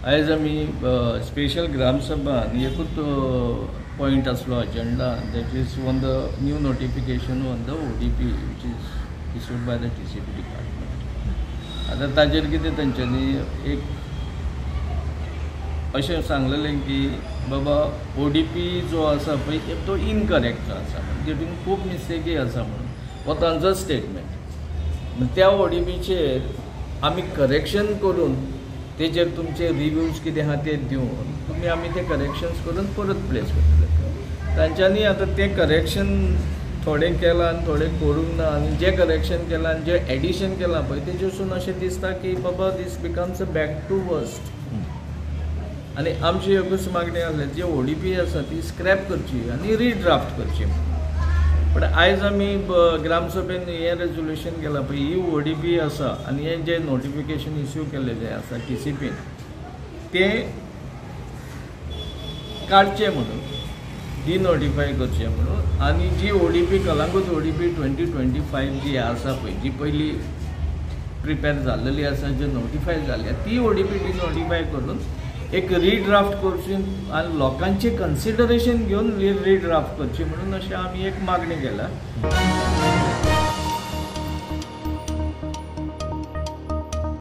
आयज आमी स्पेशल ग्रामसभा एकूच पॉयंट आसलो agenda, that is on the new notification on the ODP which is issued by the TCP department. आतां ताजेर कितें तेंच्यांनी एक अशें सांगलेलें की बाबा ओडीपी जो आसा पळय तो इनकरेक्ट आसा, तितून खूब मिस्टेकी आसा म्हणून हो तांचो स्टेटमेंट. त्या ओडीपीचेर आमी करेक्शन करून तेजेर तुमचे रिव्यूज कितें आहा ते दिवन तुमी आमी ते करेक्शन्स करून परत प्लेस करतले. तांच्यांनी आतां तें करेक्शन थोडें केलां आनी थोडें करूंक ना, आनी जें करेक्शन केलां आनी जें एडिशन केलां पळय तेजेसून अशें दिसता की बाबा this becomes a back to worst. आनी आमची एकूच मागणी आसली जी ओडीपी आसा ती स्क्रॅप करची आनी रिड्राफ्ट करची. पण आयज आमी ग्रामसभेन हें रेजोल्युशन केलां पळय, ही ओडीपी आसा आनी हें जें नोटिफिकेशन इश्यू केल्लें आसा टीसीपीन तें काडचें म्हणून, डिनोटिफाय करचें म्हणून, आनी जी ओडीपी कलांगूट ओडीपी 2025 जी आसा पळय, जी पयली प्रिपेर जाल्लेली आसा, जी नोटिफाय जाल्या ती ओडीपी डिनोटिफाय करून एक रिड्राफ्ट करची आनी लोकांचें कन्सिडरेशन घेवन रिड्राफ्ट करची म्हणून अशें आमी एक मागणी केल्या.